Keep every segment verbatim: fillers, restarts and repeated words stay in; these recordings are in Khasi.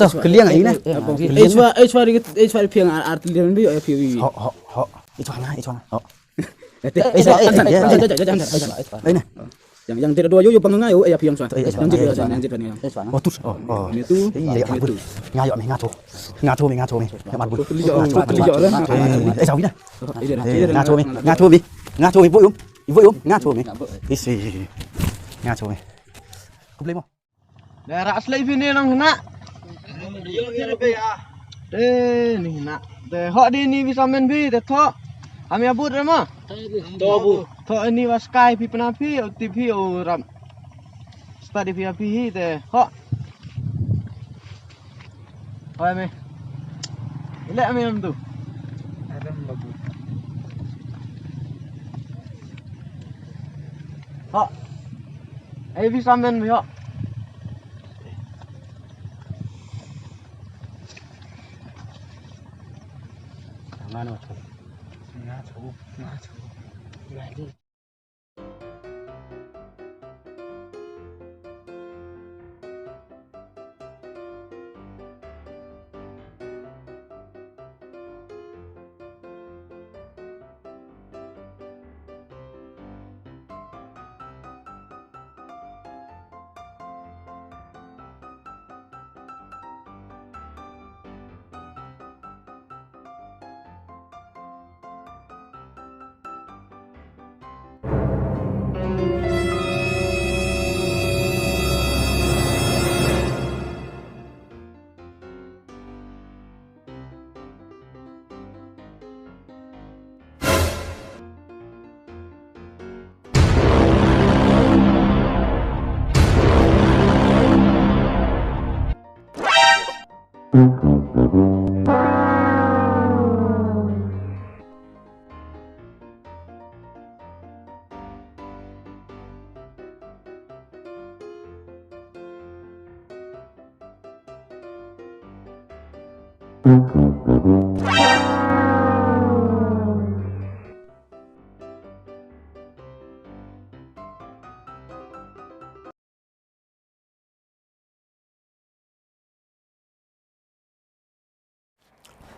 to, kylliang ai na. Kylliang. H four, H four, H four phiang ar, ar tylliang bi, eh, phiang bi. Ho, ho, ho. H four na, H four na. Ho. H four, H four, H four, H four. Ai na. Yang, yang jied dua ïoh, ïoh pang nga ïoh, eh, ïa phi yang shuwa. Yang jied, yang jied pang nga. Oh, tu. Oh, oh. Ni tu. Ni tu. Nga ïoh me, nga tu. Nga tu me, nga tu me. Nga mar bu. Tu li ïoh, tu li ïoh. Eh, eh, jawi na. Nga tu me, nga tu me. Nga tu me, bu yum. Bu yum, nga tu me. Isi. Nga tu me. Khublei mo. Te rah slei phi ne nong khynnah. Te ni khynnah. Te hok di ni phi samen phi te thoh. Ham ïa bud re ma. Thoh bu. Thoh ni wa skai phi pynap phi, u tip phi, u rap. Stad di phi ïa phi hi te hok. Hoi me. Leh me em tu. Adam babu. Hok. Ai phi samen phi hok. Nga no. Nga tu. Nga tu.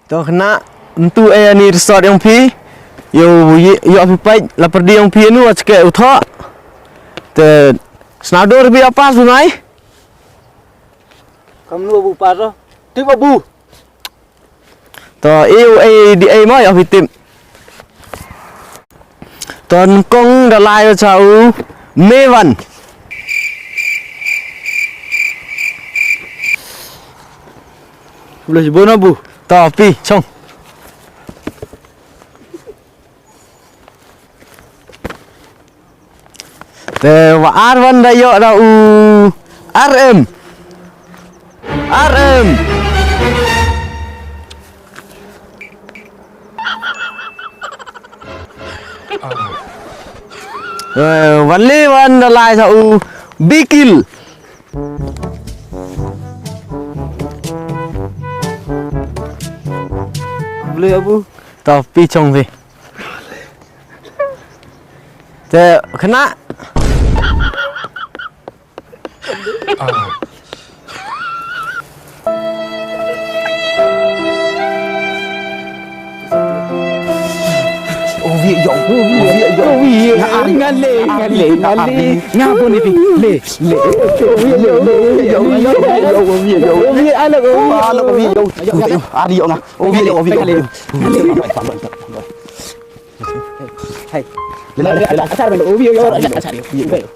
To khynnah, ntu ei ani resort jong phi. Ïoh ïoh phi peit la pyrdi jong phi anu a chke u thoh. Te sna dur bi apas bunai. Kam nu bu pas to. Tip abu. To, ïoh ei di ei mo ïoh phi tip. To nyngkong da lai cha u Mewan. Boleh jebon abu. To, pi, chong. Te wa ar wan da ïoh da u R M. R M. Eh, wan le wan da lai sa u Bikil. Boleh abu. To pi chong pi. Te kena. Oh, wi yo, oh, wi yo, oh, wi yo. Nga le, nga le, nga le. Nga bo ni pi. Le, le. Oh, wi yo, oh, wi yo, oh, wi yo. Oh, wi yo, oh, wi yo. Ari yo nga. Oh, wi yo, oh, wi yo. Hai. Lela, lela. Asar ben, oh, wi yo, asar yo.